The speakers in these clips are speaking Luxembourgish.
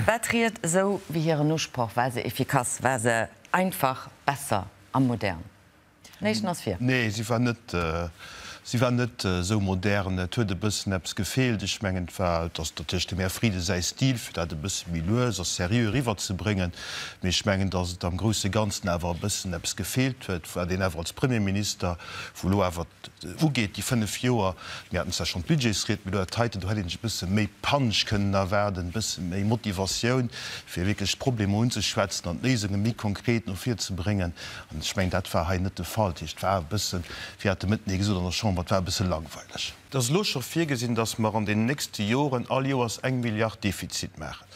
War d'Ried esou wéi hiren Usproch? War se efficace? War se einfach, besser a modern? Den éischten ass vir. Nee, si war net, si war net esou modern. Et huet e bëssen eppes gefeelt. Ech mengen, et war, et ass natierlech dem Här Frieden säi Stil, fir dat e bësse méi lues a seriö eriwwerzebréngen. Mee ech mengen, datt et am grousse Ganzen awer e bëssen eppes gefeelt huet, wat een awer als Premierminister, wou elo awer ugeet, déi 5 Joer, mir haten zwar schonn d'Budgetsried, mee elo dat heiten, do hätt een sech e bësse méi Punch kënnen erwaarden, e bësse méi Motivatioun, fir wierklech d'Problemer unzeschwätzen an d'Léisunge méi konkret no vir ze bréngen. An ech mengen, dat war hei net de Fall. Dat heescht, et war e bëssen, wéi hat de Mëtten ee gesot an der Chamber, et war e bësse langweileg. Et ass elo scho virgesinn, datt mer an den nächste Joren all Joers eng Milliard Defizit maachen.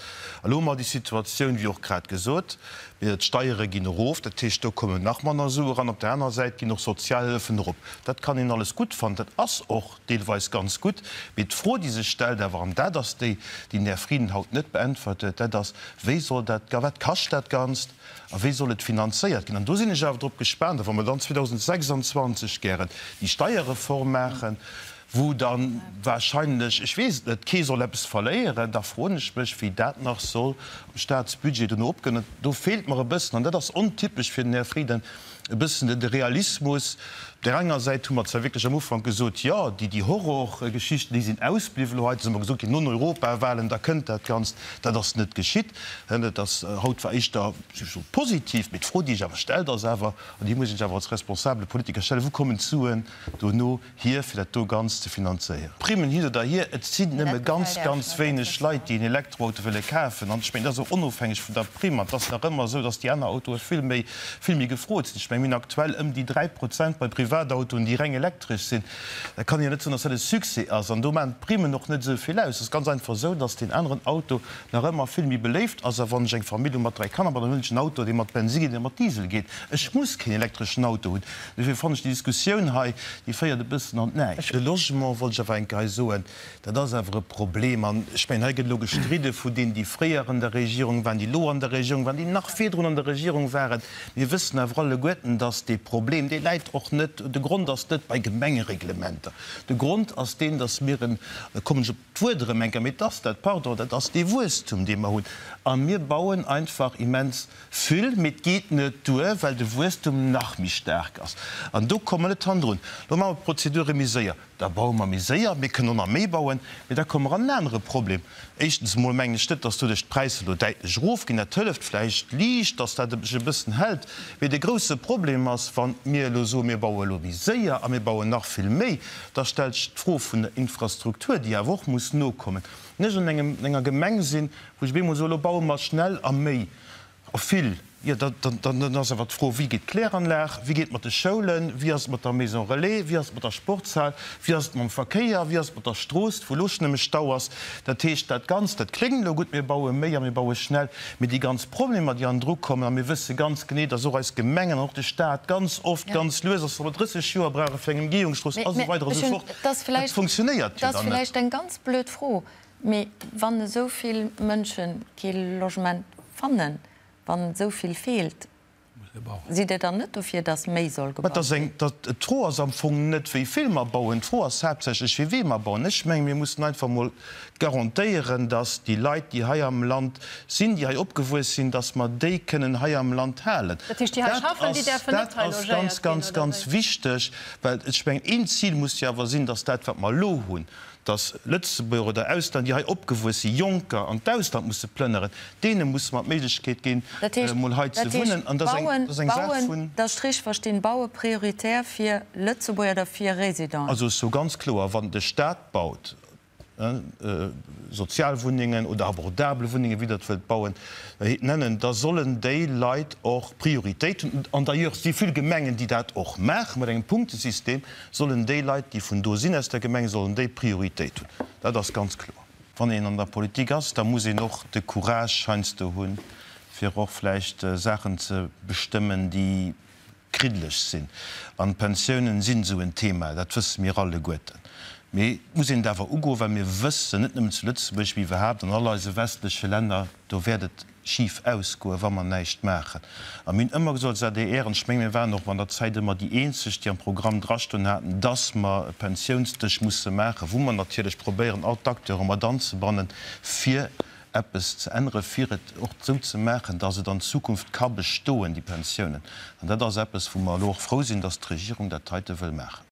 A lo hu mer déi Situatioun, wéi och grad gesot, d'Steiere ginn erof, dat heescht, do kommen nach manner Sue eran. Op der anerer Säit ginn och Sozialhëllefen erop. Dat kann een alles gutt fannen, dat ass och deelweis ganz gutt. Mee d'Fro, déi sech stellt awer, an dat ass déi, déi den Här Frieden haut net beäntwert huet, dat ass, Wéi soll dat, wat kascht dat Ganzt? A wéi soll et finanzéiert ginn? An do sinn ech awer drop gespaant, a wa mer dann 2026 gären déi Steierreform maachen, wou da wahrscheinlech, ech weess et net, kee soll eppes verléieren, da froen ech mech, wéi dat nach soll am Statsbudget dono opgoen. Do feelt mer e bëssen, an dat ass ontypesch fir den Här Frieden, e bëssen de Realismus. Op där enger Säit hu mer zwar wierklech am Ufank gesot, jo, déi, déi Horrorgeschichten, déi sinn ausbliwwen. Elo hei ass ëmmer gesot ginn, no den Europawahlen, da kënnt dat Ganzt. Dat ass net geschitt. Dat ass haut war éischter, ech soe positiv. Mee d'Fro, déi sech awer stellt, ass awer, an déi muss een sech awer als responsabele Politiker stellen, Wou kommen d'Suen dono hier, fir dat do Ganzt ze finanzéieren? Primmen hin oder hier, et sinn nëmme ganz, ganz wéineg Leit, déi en Elektroauto wëlle kafen. An ech mengen, dat ass och onofhängeg vun der Primm. An et ass nach ëmmer esou, datt déi aner Autoe vill méi, vill méi gefrot sinn. Ech mengen, mir hunn aktuell ëm déi 3 Prozent bei Privatautoen, déi reng elektresch sinn. Da kann een jo net soen, datt dat e Succès ass. An do maachen d'Primmen och net esou vill aus. Et ass ganz einfach esou, datt deen aneren Auto nach ëmmer vill méi beléift ass. A wann ech eng Famill hu mat 3 Kanner, ma dann hunn ech en Auto, dee mat Bensin geet oder mat Diesel geet. Ech muss keen elektreschen Auto hunn. Dofir fannen ech déi Diskussioun hei, déi féiert e bëssen an d'Näischt. De Logement wollt ech awer eng Kéier hei soen, dat ass awer e Problem. An ech mengen, hei gëtt elo gestridde vu deenen, déi fréier an der Regierung waren, déi elo an der Regierung waren, déi nach virdrun an der Regierung waren. Mir wëssen awer alleguerten, dass dee Problem, dee läit och net, de Grond ass net bei Gemengereglementer. De Grond ass deen, dass mir en, da kommen ech op d'Wuert erëm eng Kéier, mee et ass dat, pardon, dat ass dee Wuesstum, dee mer hunn. A mir bauen einfach immens vill, mee et geet net duer, well de Wuesstum nach méi staark ass. An do komme mer net hannendrun. Lo maache mer d'Prozedure méi séier, da baue mer méi séier, mir kënnen och nach méi bauen, mee da komme mer an en anere Problem. Éischtens emol mengen ech net, dass doduerch d'Präisser elo däitlech erofginn. Dat hëlleft vläicht liicht, dass dat sech e bëssen hält. Mee de grousse Problem ass, wa mir elo soen, mir baue elo méi séier a mir bauen nach vill méi, da stellt sech d'Fro vun der Infrastruktur, déi awer och muss nokommen. Wann ech an engem, enger Gemeng sinn, wou ech op eemol soen, elo baue mer schnell a méi a vill, jo, da, da, dann ass awer d'Fro, Wéi geet d'Kläranlag, wéi geet et mat de Schoulen, wéi ass et mat der Maison relais, wéi ass et mat der Sportshal, wéi ass et mam Verkéier, wéi ass et mat der Strooss, wou elo schonn nëmme Stau ass? Dat heescht, dat Ganzt, dat kléngt elo gutt, mir baue méi a mir baue schnell, mee déi ganz Problemer, déi hannendru kommen, a mir wësse ganz genee, dass och eis Gemengen an och de Stat ganz oft ganz lues ass, wa mer 30 Joer brauche fir eng Emgehungsstrooss a sou weider a sou fort, dat funktionéiert jo dann net. Blöd Fro, mee wann esou vill Mënsche kee Logement fannen, wann esou vill feelt, sidd Dir dann net dofir, datt méi soll gebaut ginn? D'Fro ass am Fong net, wéi vill mer bauen, d'Fro ass haaptsächlech, fir wee mer bauen. Ech menge mir mussen einfach emol garantéieren, datt déi Leit, déi hei am Land sinn, déi hei opgewuess sinn, datt mer déi kënnen hei am Land halen. Dat heescht, déi hei schaffen, déi däerfen net hei Dat ass logéiert ganz, ginn, ganz, oder ganz wéi? wichteg, well ech mengen, een Zil muss jo awer sinn, datt dat, wat mer elo hunn, dass Lëtzebuerger oder Ausland, déi hei opgewuess sinn, Jonker an d'Ausland musse plënneren, deene musse mer d'Méiglechkeet ginn, emol hei ze wunnen. An dat ass eng Saach vun. Dass ech richteg verstinn, baue prioritär fir Lëtzebuerger oder fir Résidenten? Also ech soe ganz kloer, Wann de Stat baut, Sozialwunnengen oder abordabel Wunnengen, wéi Der et wëllt bauen, nennen, da sollen déi Leit och Prioritéit hunn. An d'ailleurs si vill Gemengen, déi dat och maachen, mat engem Punktesystem. Sollen déi Leit, déi vun do sinn, aus der Gemeng, sollen déi Prioritéit hunn. Dat ass ganz kloer. Wann een an der Politik ass, da muss een och de Courage heiansdo hunn, fir och vläicht Saachen ze bestëmmen, déi kriddeleg sinn. An d'Pensiounen sinn esou en Thema, dat wësse mir alleguerten. Mee et muss een et awer ugoen, well mir wëssen, net nëmmen zu Lëtzebuerg, mee iwwerhaapt an all eise westleche Länner, do wäert et schif ausgoen, wa mer näischt maachen. A mir hunn ëmmer gesot als adr, an ech mengen, mir waren och an der Zäit ëmmer déi eenzeg, déi am Programm drastoen haten, dass mer e Pensiounsdësch musse maachen, wou mer natierlech probéieren, all d'Acteure mat anzebannen, fir. eppes ze ännere fir et och esou ze maachen, dass et an Zukunft ka bestoen, déi Pensiounen. An dat ass eppes, wou mer elo och frou sinn, dass d'Regierung dat heite wëll maachen.